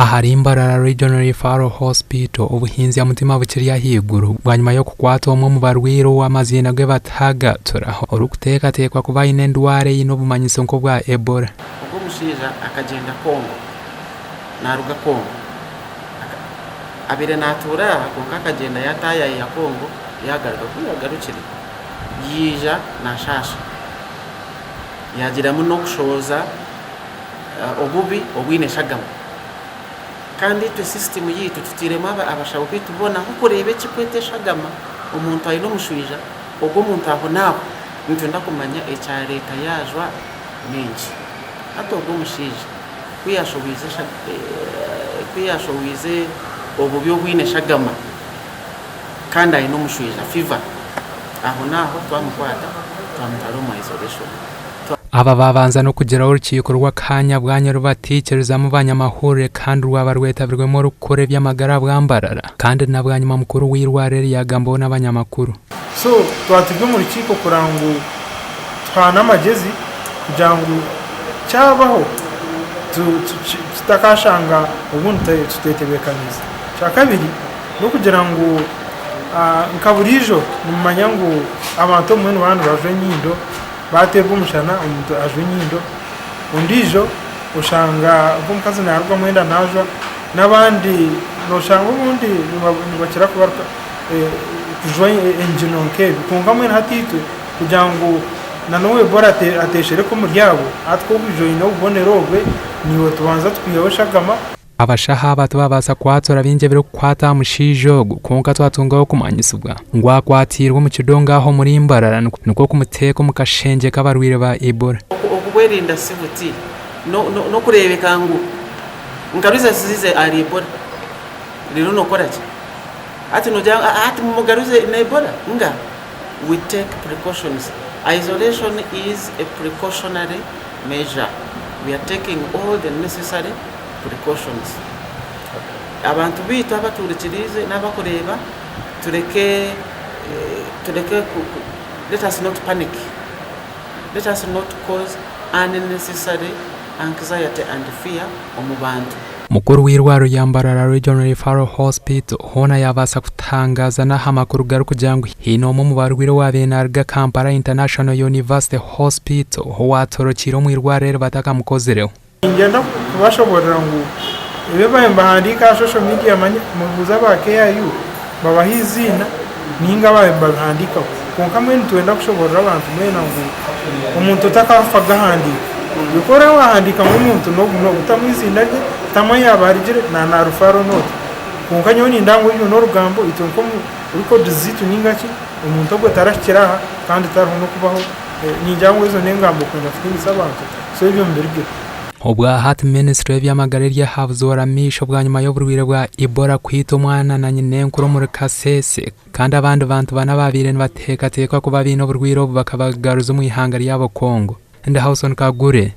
Ahari Mbarara Regional Referral Hospital, obuhinzya mutima bukiri ahaiguru bwanyima y'okukwata omwe omu barwaire ou amaziina ge batagatura orikuteekateekwa kuba aine endwara eine obumanyiso nk'obwa Ebola. Ogwo omushaija akagyenda Congo, naaruga Congo. Abaire naatuura aha kwonka akagyenda yaataayaaya Congo yaagaruka. Ku yaagarukire yaija naashaasha, yaagiramu n'okushohoza obubi obwine eshagama. Kandi itwe sisitimu yaitu tutairemu abashaho baitu boona ahu kureeba ekirikwetwa eshagama, omuntu aine omushwija, ogwo omuntu ahonaaho nitwenda kumanya ekyareeta yaajwa n'enki. Hati ogwo omushaija ku yaashohoize ku yaashohoize obubi obwine eshagama kandi aine omushwija, fever, ahonaaho twamukwata twamutwara omu isolation. Aba baabanza n'okugiraho orukiiko rw'akaanya bwanya oru bataikirizamu banyamahurire kandi rwaba rwetabirwemu orikukora eby'amagara bwa Mbarara kandi na bwanyima mukuru w'eirwariro eri yaagambaho n'abanyamakuru. So twaba turi omu rukiiko kureba ngu tuhane amagyezi kugira ngu kyabaho tutakashanga obundi tutetebeekaniise. Ekyakabiri n'okugira ngu nka buriijo nimumanya ngu abantu obumwe nibaba nibajwa enyindo. Baateerwa omushana omuntu ajwa enyindo, ondiijo oshanga nk'omukazi naarugamu enda naajwa, n'abandi nooshanga obundi nibakira kubaruka kujwa engino nk'ebyo. Kwonka mbwenu hati itwe kugira ngu na n'ou Ebola ateeshereka omuri abo, hati ku orikwija oine obubonero obwe, naiwe tubanza tukwihaho eshagama. Abashaho aba tibabaasa kwatura bingi ebirikukwata aha mushaija ogu kwonka twatungaho okumanyisibwa ngu akwatiirwe omu kidongo aha omuri Mbarara nikwo kumuteeka omu kashengye k'abarwaire ba Ebola. Okwerinda si buti n'okureebeka ngu nka results ziize ahari Ebola reero nookora ki? Hati noogira ngu hati mumugaruze na Ebola? Nga we take precautions, isolation is a precautionary measure, we are taking all the necessary precautions. Abantu baitu abaturikiriize n'abakureeba tureke tureke let us not panic, let us not cause unnecessary anxiety and fear omu bantu. Mukuru w'eirwariro rya Mbarara Regional Referral Hospital hoona yaabaasa kutangaza n'aha makuru garikugira ngu haine omwe omu barwaire owaabaire naaruga Kampala International University Hospital owaatorokiire omu irwariro eri batakamukozireho. Ningyenda kubashoboorora ngu ebi baabaire nibahandiika aha social media manya mubuuze aba KIU babahe eiziina ninga abaabaire nibabihandiikaho. Kwonka mbwenu nitwenda kushoboorora abantu mwena ngu omuntu otakafa gahandiika. Iwe ku oraabe waahandiika ngu omuntu nobutamu eiziina rye, tamu ahu yaaba arugire na na referral note. Kwonka nyowe nindeeba ngu orwo n'orugambo itwe nk'omu records zaitu ninga ki omuntu ogwo tarahikire aha kandi tariho n'okubaho. Ningira ngu ezo n'engambo kwenda kutiinisa abantu. So ebyo mubirugyeho. Obwahati minisiture y'eby'amagara eri aha buzoora maisho bwanyima y'oburwaire bwa Ebola kwita omwana na nyinenkuru omuri Kasese kandi abandi bantu bana ababaire nibateekateekwa kuba baine oburwaire obu bakabagaruza omu ihanga ryabo Congo. Ndi Howson Kagure.